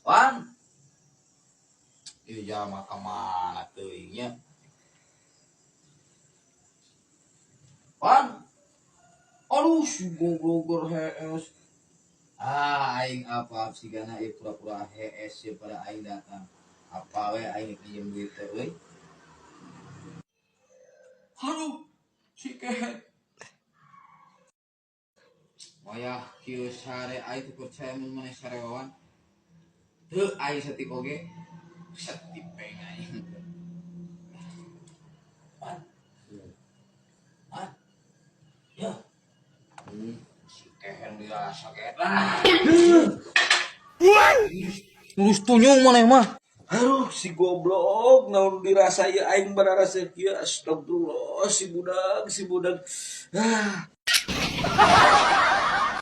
Wan. Ieu jalma ka mana teuing nya? Wan. Aduh, si goblok hees. Ah, aing apa sigana ieu pura-pura hees ieu pada aing datang. Apa we aing pinjem duit teh euy. Aduh, si kehet. Wayah kieu sare aing teu percaya mun maneh sarewawan. Teu aing satik oge. Setipeng aing. Wan. Wan. Ya. Si kehen dirasa kehet. Ah. Lurus tunyung maneh mah. Aduh, si goblok, naon dirasa ieu aing bararasa kieu? Astagfirullah, si budak, si budak. Ah.